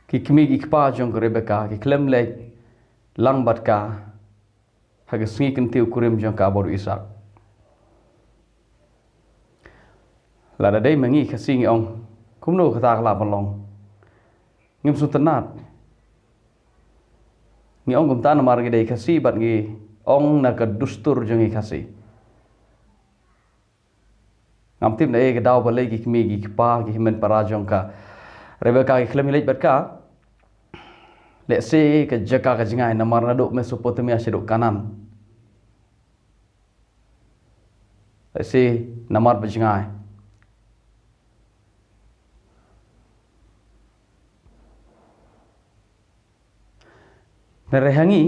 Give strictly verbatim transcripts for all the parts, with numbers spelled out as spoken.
Ki kmie ki kpa jong ka Rebeka ki khlem leit lang bad ka ha ka sngi kyntiew kurim jong ka bad u Isak. Lada dei ma ngi Khasi ngi ong, kumno kata ka lah ban long? Ngim sngewtynnat. Ngi ong kumta namar ngi dei Khasi bad ngi ong na ka dustur jong ngi Khasi. Ngam tip na ei ka daw balei ki kmie ki kpa ki hynmen para jong ka Rebeka ki khlem leit bad ka. Lehse ka jaka ka jngai namar naduh Mesopotamia shaduh Kanaan. Lehse namar ba jngai. Hynrei ha ngi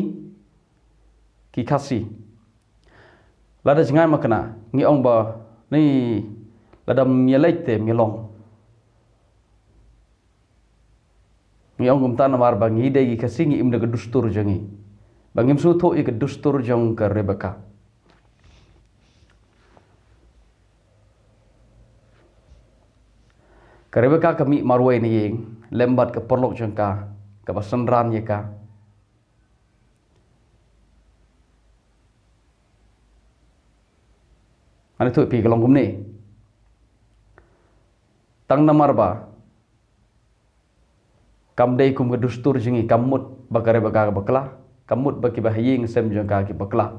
ki Khasi, lada jngai makna ngi ong ba ni, lada ym ïaleit te ym ïalong. Ngi ong kumta namar ba ngi dei ki Khasi, ngi im da ka dustur jong ngi. Ba ngim sngewthuh ïa ka dustur jong ka Rebeka. Ka Rebeka ka mih marwei na ïing lem bad ka paralok jong ka kaba synran ïa ka. Ngan ïathuh ïa phi ka long kumne. Tang namar ba kam dei kum ka dustur jong ngi, kam mut ba ka Rebeka ka bakla, kam mut ba kiba ha ïing sem jong ka ki bakla.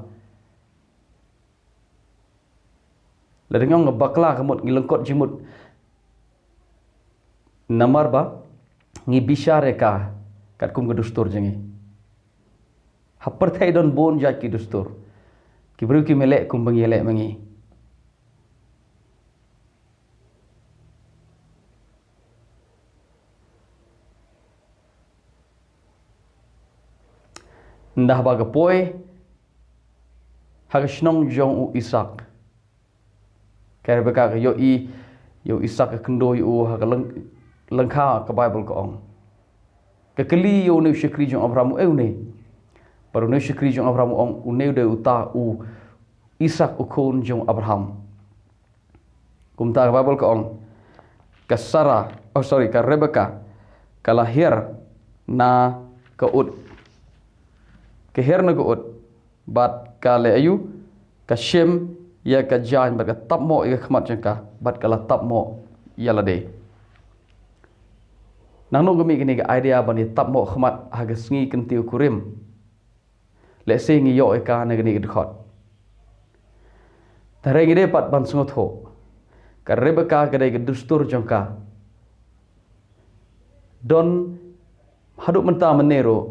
Lada ngi ong ka bakla ka mut ngi lyngkot jingmut. Namar ba ngi bishar ïa ka katkum ka dustur jong ngi. Ha pyrthei don bun jait ki dustur. Ki briew kim leh kum ba ngi leh ma ngi. Ynda haba ka poi ha ka shnong jong u Isak, ka Rebeka ka ïohi ïa u Isak ka kynduh ïa u ha ka lyng-, lyngkha, ka Baibl ka ong. Ka kylli ïa une u shakri jong Abraham, u ei une? Bad une u shakri jong Abraham u ong, une u dei uta u Isak u khun jong Abraham. Kumta ka Baibl ka ong, ka Sara, oh sorry, ka Rebeka ka la hiar na ka ut. Ka hiar na ka ut bad ka leh aïu? Ka shim ïa ka jaiñ bad ka tap moh ïa ka khmat jong ka bad ka la tap moh ïa lade. Nangno ka mih kane ka idea ban ïa tap moh khmat ha ka sngi kyntiew kurim? Lehse ngi ïoh ïa ka na kane ka dkhot. Hynrei ngi dei pat ban sngewthuh, ka Rebeka ka dei ka dustur jong ka. Don haduh mynta mynne ruh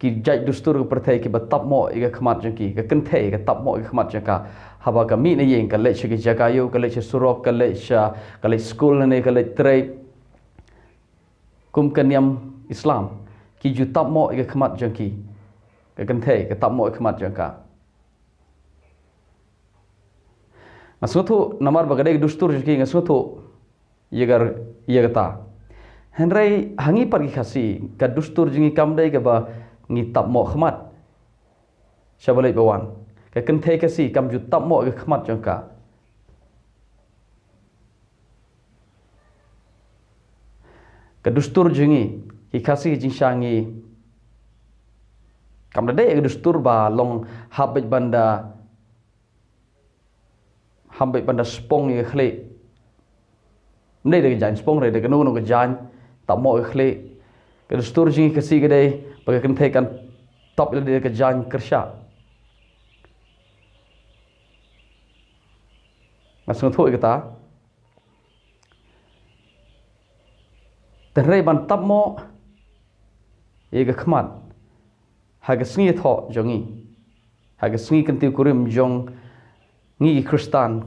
ki jait dustur ka pyrthei kiba tap moh ïa ka khmat jong ki, ka kynthei ka tap moh ïa ka khmat jong ka. Haba ka mih na ïing ka leit sha ki jaka ïew, ka leit sha surok, ka leit sha, ka leit skul ne ka leit trei. Kum ka niam Islam, ki ju tap moh ïa ka khmat jong ki. Ka kynthei ka tap moh ïa ka khmat jong ka. Nga sngewthuh namar ba ka dei ka dustur jong ki, nga sngewthuh ïa ka, ïa kata. Hynrei ha ngi pat ki Khasi, ka dustur jong ngi kam dei kaba ngi tap moh khmat. Shaba leit ba wan, ka kynthei Khasi kam ju tap moh ïa ka khmat jong ka. Ka dustur jong ngi ki Khasi, ka jingshah ngi, kam da dei ka dustur ba long hap beit ban da, hap beit ban da spong ïa ka khlieh. Ym dei da ka jaiñ spong, re da kano kano ka jaiñ, tap moh ïa ka khlieh. Ka dustur jong ngi Khasi ka dei ba ka kynthei kan tap ïa lade da ka jaiñ kyrshah. Nga sngewthuh ïa kata. Hynrei ban tap moh ïa ka khmat ha ka sngi thoh jong ngi, ha ka sngi kyntiew kurim jong ngi ki Khristan,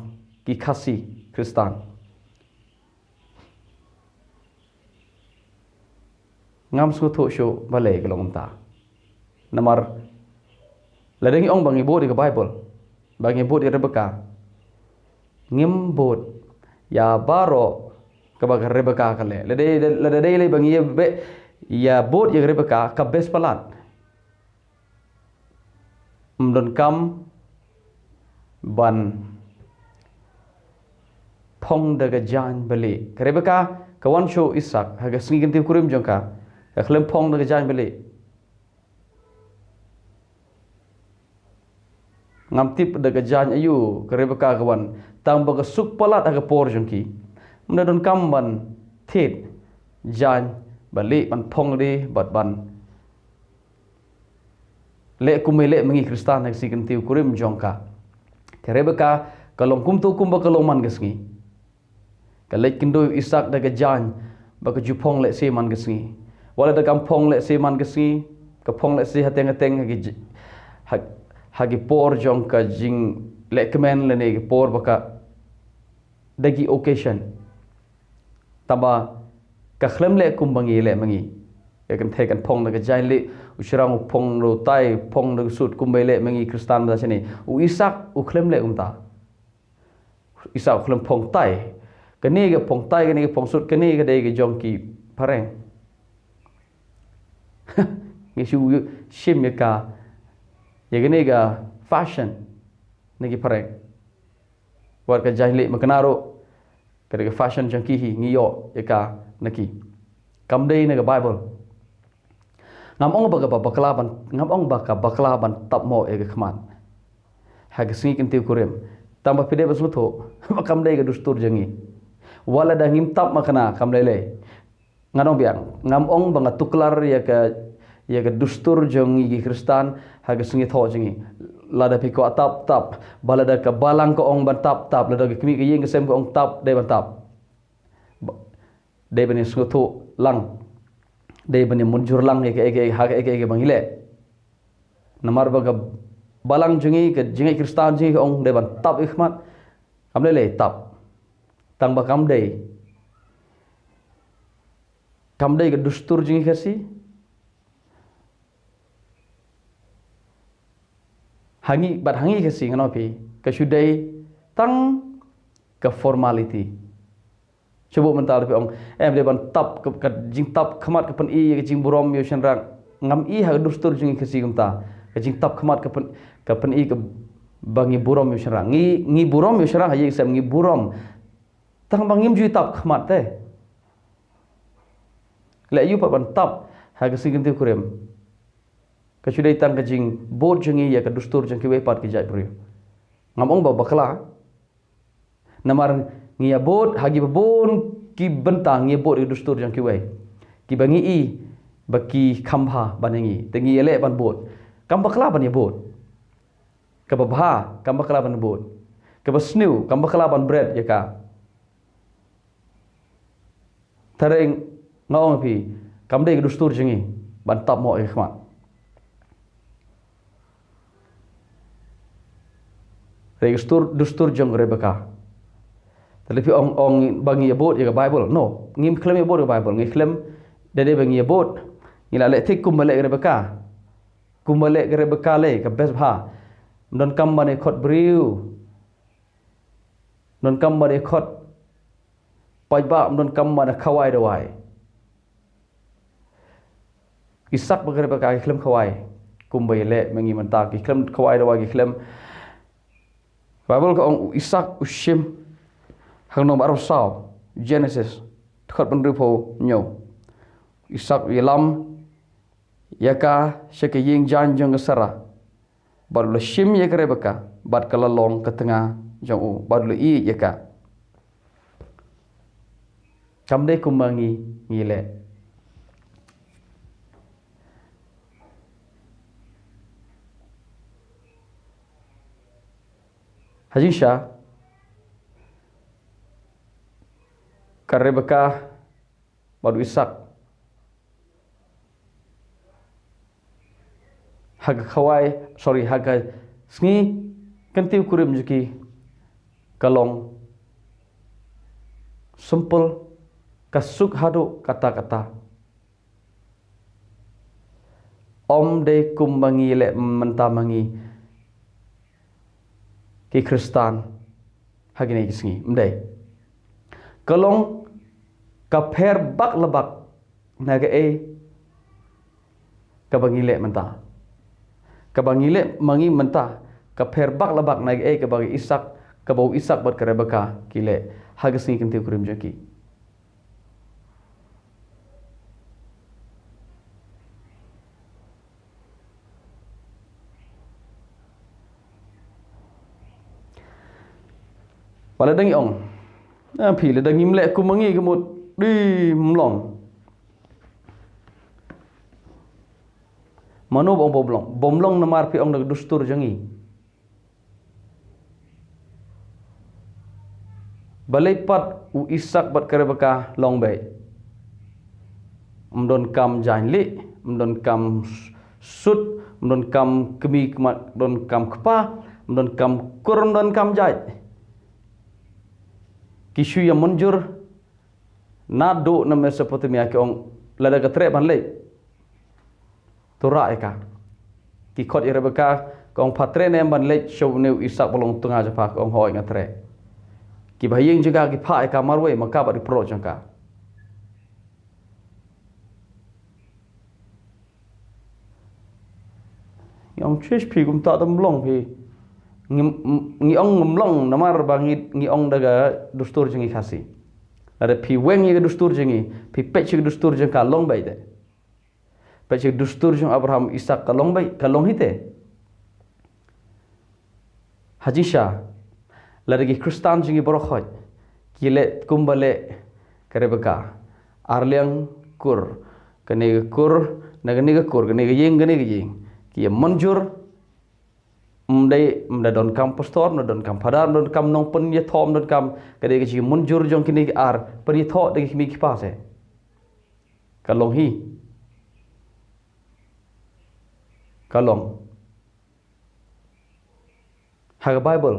ki Khasi Khristan. Ngam sngewthuh shuh balei ka long kumta. Namar lada ngi ong ba ngi bud ïa ka Baibl, ba ngi bud ïa Rebeka, ngim bud ïa baroh kaba ka Rebeka ka leh. Lada, lada dei lei ba ngi ïa be, ïa bud ïa ka Rebeka ka best palat. Ym donkam ban phong da ka jaiñ balieh. Ka Rebeka Ka wan sha u Isak ha ka sngi kyntiew kurim jong ka, ka khlem phong da ka jaiñ ba lieh. Ngam tip da ka jaiñ aïu ka Rebeka ka wan, tang ba ka suk palat ha ka por jong ki. Ym da donkam ban thied jaiñ ba lieh ban phong lade bad ban leh kumba leh ma ngi Khristan ha ka sngi kyntiew kurim jong ka. Ka Rebeka ka long kumto kumba ka long man ka sngi. Ka leit kynduh u Isak da ka jaiñ ba ka ju phong lehse man ka sngi. Wat la da kam phong lehse man ka sngi, ka phong lehse hateng hateng ha ki j-, ha, ha ki por jong ka jingleh kmen lane ki por ba ka da ki occasion. Tangba ka khlem leh kumba ngi leh ma ngi. Ka kynthei kan phong da ka jaiñ lieh, u shynrang u phong da u tai, phong da ka suit kumba leh ma ngi Khristan mynta shane. U Isak u khlem leh kumta. Isak u khlem phong tai. Kane ka phong tai, kane ka phong suit, kane ka dei ka jong ki phareng. Ngi shu shim ïa ka, ïa kane ka fashion na ki phareng. Wat ka jaiñ lieh makna ruh, ka dei ka fashion jong ki hi, ngi ïoh ïa ka na ki. Kam dei na ka Bible. Ngam ong ba ka ba-, bakla ban, ngam ong ba ka bakla ban tap mo ïa ka khmat ha ka sngi kyntiew kurim. Tangba phi dei ban sngewthuh ba kam dei ka dustur jong ngi. Wat la da ngim tap makna kam lei lei. Ngan ong biang, ngam ong ba nga tuklar ïa ka, ïa ka dustur jong ngi ki Khristan ha ka sngi thoh jong ngi. Lada phi kwah tap, tap. Ba lada ka balang ka ong ban tap, tap. Lada ka kmie ka ïing ka sem ka ong tap, dei ban tap. Ba-, dei ban ïa sngewthuh lang. Dei ban ïa mynjur lang ïa kaei kaei, ha kaei kaei kaba ngi leh. Namar ba ka balang jong ngi, ka jingngeit Khristan jong ngi ka ong dei ban tap ïa ka khmat. Kam lei lei tap. Tangba kam dei, kam dei ka dustur jong ngi Khasi. Ha ngi, bad ha ngi Khasi ngan ong phi, ka shu dei tang ka formality. Shu buh mynta lada phi ong, em, dei ban tap, ka, ka jingtap khmat ka pyni ïa ka jingburom ïa u shynrang. Ngam i ha ka dustur jong ngi Khasi kumta. Ka jingtap khmat ka pyn-, ka pyni ka ba ngi burom ïa u shynrang. Ngi, ngi burom ïa u shynrang, ha ïing sem ngi burom. Tangba ngim ju tap khmat te. Leh aïu pat ban tap ha ka sngi kyntiew kurim. Ka shu dei tang ka jingbud jong ngi ïa ka dustur jong kiwei pat ki jaitbynriew. Ngam ong ba bakla. Namar ngi ïa bud, ha kiba bun ki bynta ngi ïa bud ïa ka dustur jong kiwei. Kiba ngi i ba ki kham bha ban ïa ngi. Te ngi ïaleh ban bud. Kam bakla ban ïa bud. Kaba bha, kam bakla ban bud. Kaba sniew, kam bakla ban bret ïa ka. Te nga ong phi, kam dei ka dustur jong ngi ban tap mo ïa ka khmat. Dei ka dustur, dustur jong ka Rebeka. Te lada phi ong, ong ba ngi ïa bud ïa ka Bible. No, ngim khlem ïa bud ïa ka Bible. Ngi khlem, dei dei ba ngi ïa bud. Ngi la leh thik kumba leh ka Rebeka. Kumba leh ka Rebeka lei, ka best bha. Ym donkam ban ïa khot briew. Ym donkam ban ïa khot paidbah, ym donkam ban ïa khawai dawai. Isak bad ka Rebeka ki khlem khawai. Kumba ïaleh ma ngi mynta ki khlem khawai dawai ki khlem. Bible ka ong u Isak u shim. Ha ka lynnong ba arphew saw. Genesis. Dkhot ba hynriewphew hynñiew. Isak u ïalam ïa ka sha ka ïing jaiñ jong ka Sara. Bad u la shim ïa ka Rebeka, bad ka la long ka tnga jong u, bad u la ïeit ïa ka. Kam dei kumba ngi, ngi leh. Ha jingshisha, ka Rebeka, bad u Isak. Ha ka khawai, sorry, ha ka sngi kyntiew kurim jong ki ka long simple, ka suk haduh katta katta. Ym dei kumba ngi leh mynta ma ngi ki Khristan ha kine ki sngi. Ym dei. Ka long ka pher bak la bak na kaei kaba ngi leh mynta. Kaba ngi leh ma ngi mynta ka pher bak la bak na kaei kaba u Isak, kaba u Isak bad ka Rebeka ki leh ha ka sngi kyntiew kurim jong ki. Ba lada ngi ong, ah, phi, lada ngim leh kum ma ngi ka mut, di, ym long. Mano ba ong bym long? Bym long namar phi ong da ka dustur jong ngi. Balei pat u Isak bad ka Rebeka long beit? Ym don kam jaiñ lieh, ym don kam sut, ym don kam kmie, ym don kam kpa, ym don kam kur, ym don kam jait. Ki shu ïa mynjur naduh na Mesopotamia, ki ong lada ka treh ban leit, to rah ïa ka. Ki khot ïa Rebeka, ka ong, pha treh ne em ban leit sha une u Isak ba long tnga jong pha? Ka ong, hooid, nga treh. Kiba ha ïing jong ka ki phah ïa ka marwei ma ka bad ki paralok jong ka. Ngi ong, chish phi, kumta te ym long phi. Ngi, ngi ong ym long namar ba ngi, ngi ong da ka dustur jong ngi Khasi. Lada phi weng ïa ka dustur jong ngi, phi peit sha ka dustur jong ka, long beit te. Peit sha ka dustur jong Abraham, Isak, ka long beit, ka long hi te. Ha jingshisha, lada ki Khristan jong ngi baroh khoit ki leh kumba leh ka Rebeka, ar liang kur, kane ka kur na kane ka kur, kane ka ïing kane ka ïing, ki ïa mynjur, ym dei, ym da don kam pastor, ym da don kam phadar, ym da don kam nongpynïathoh, ym da don kam, ka dei ka jingmynjur jong kine ki ar, pynïathoh da ki kmie ki kpa se. Ka long hi. Ka long. Ha ka Bible,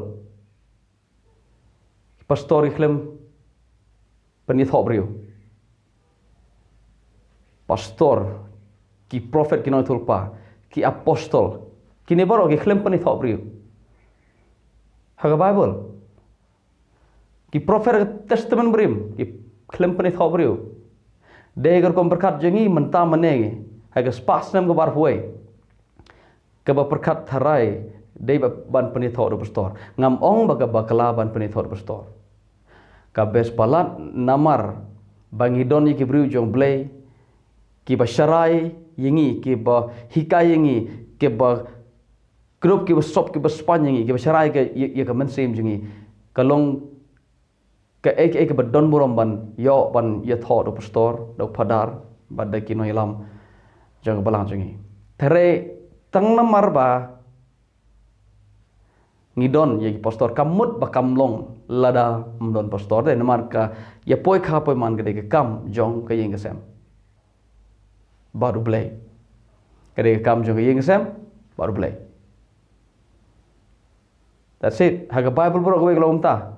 ki pastor ki khlem pynïathoh briew. Pastor, ki prophet, ki nongïathuhlypa, ki apostol, kine baroh ki khlem pynïathoh briew. Ha ka Bible, ki prophet ha ka Testament Barim ki khlem pynïathoh briew. Dei ka rukom pyrkhat jong ngi mynta mynne, ha ka spah snem kaba arphew wei, kaba pyrkhat tharai dei ba, ban pynïathoh da u pastor. Ngam ong ba ka bakla ban pynïathoh da u pastor. Ka best palat namar ba ngi don ïa ki briew jong U Blei kiba sharai ïa ngi, kiba hikai ïa ngi, kiba kdup, kiba sop, kiba spaiñ ïa ngi, kiba sharai ïa ka, ïa, ïa ka mynsiem jong ngi. Ka long kaei kaei kaba don burom ban ïoh ban ïathoh da u pastor, da u phadar, bad da ki nongïalam jong ka balang jong ngi. Te hynrei tang namar ba ngi don ïa ki pastor, kam mut ba kam long lada ym don pastor te, namar ka ïa poi kha poi man ka dei ka kam jong ka ïing ka sem bad U Blei. Ka dei ka kam jong ka ïing ka sem bad U Blei. That's it. Ha ka Bible baroh kawei ka long kumta.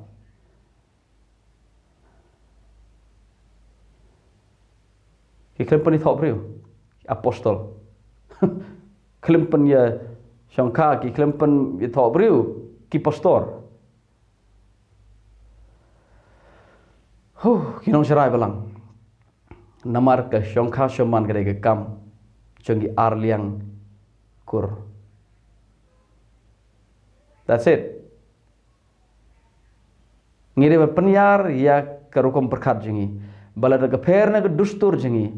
Ki khlem pynïathoh briew, ki apostol. Khlem pynïashongkha, ki khlem pynïathoh briew, ki pastor. Huh, ki nongsharai balang. Namar ka shongkha shongman ka dei ka kam jong ki ar liang kur. That's it. Ngi dei ban pynïar ïa ka rukom pyrkhat jong ngi. Ba lada ka pher na ka dustur jong ngi,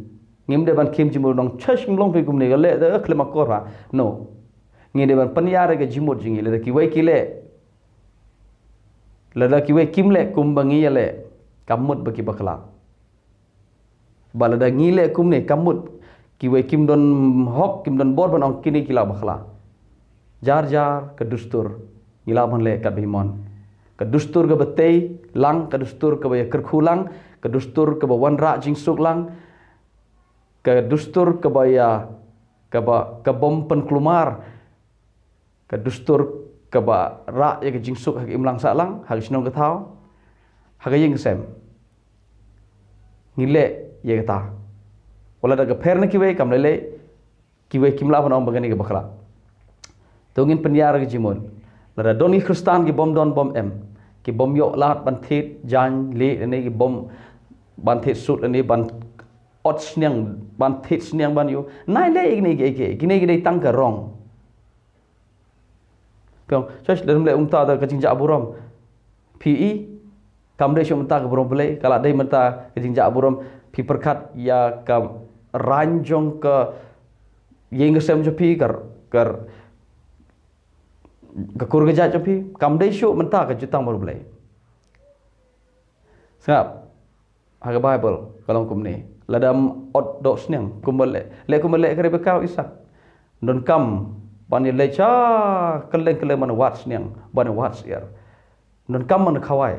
ngim dei ban khim jingmut, nong, chish, ym long phi kumne, ka leh da khlem akor ha. No. Ngi dei ban pynïar ïa ka jingmut jong ngi, lada kiwei ki leh, lada kiwei kim leh kumba ngi ïa leh, kam mut ba ki bakla. Ba lada ngi leh kumne, kam mut kiwei kim don hok, kim don bor ban ong kine ki la bakla. Jar jar ka dustur ngi lah ban leh katba ngi mon. Ka dustur kaba tei lang, ka dustur kaba ïa kyrkhu lang, ka dustur kaba wanrah jingsuk lang, ka dustur kaba ïa, kaba, ka bym pynkulmar, ka dustur kaba rah ïa ka jingsuk ha ka imlang sahlang, ha ka shnong ka thaw, ha ka ïing ka sem. Ngi leh ïa kata. Wat lada ka pher na kiwei, kam lei lei, kiwei kim lah ban ong ba kane ka bakla. To ngin pynïar ka jingmut. Lada don ki Khristan ki bym don bym em, ki bym ïoh lad ban thied jaiñ lieh lane ki bym ban thied sut lane ban ot sniang, ban thied sniang ban ïoh. Nai leh ïa kine kiei kiei, kine ki dei tang ka rong. Phi ong, "Shush, lada ym leh kumta da ka jingjah burom." Phi i, kam dei shuh mynta ka burom Blei, ka la dei mynta ka jingjah burom. Phi pyrkhat ïa ka raiñ jong ka ïing ka sem jong phi, ka, ka, ka kur ka jait jong phi, kam dei shuh mynta ka jutang burom Blei. Sngap, ha ka Bible ka long kumne. Lada ym ot doh sniang kumba leh, leh kumba leh ka Rebecca u Isaac. Ym donkam ban ïa leit sha kylleng kylleng ban wad sniang, ban wad syiar. Ym donkam ban khawai.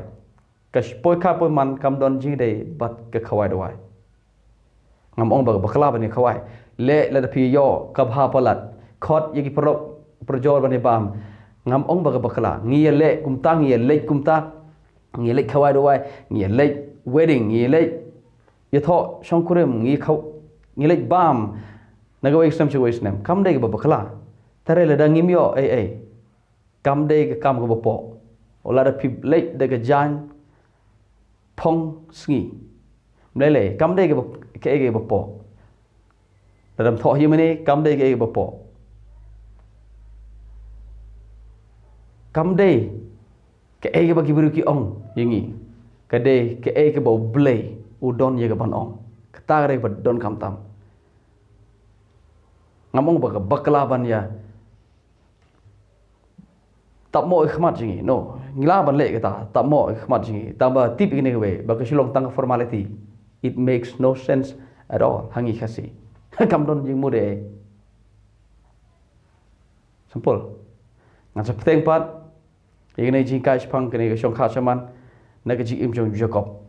Ka poi kha poi man kam don jingïadei bad ka khawai dawai. Ngam ong ba ka bakla ban ïa khawai. Leh lada phi ïoh ka bha palat, khot ïa ki paralok parajor ban ïa bam. Ngam ong ba ka bakla. Ngi ïa leh kumta, ngi ïa leit kumta. Ngi ïa leit khawai dawai, ngi ïa leit wedding, ngi ïa leit ïathoh shongkurim, ngi khaw, ngi leit bam na kawei ka snem sha kawei ka snem. Kam dei kaba bakla. Tare lada ngim ïoh ei ei, kam dei ka kam kaba poh. Lada phi leit da ka jaiñ phong sngi, ym lei lei, kam dei kaba, kaei kaba poh. Lada ym thoh hi mane, kam dei kaei kaba poh. Kam dei kaei kaba ki briew ki ong ïa ngi. Ka dei kaei kaba U Blei u don ïa ka ban ong. Kata ka dei kaba donkam tam. Ngam ong ba ka bakla ban ïa tap mo i khmat jong ngi. No, ngi lah ban leh kata, tap mo i khmat jong ngi. Tang ba tip ïa kane kawei ba ka shu long tang ka formality. It makes no sense at all ha ngi Khasi. Kam don jingmut ei. Simple. Ngan sa bteng pat ïa kane ka jinghikai shaphang kane ka shongkha shaman na ka jingim jong u Jakob.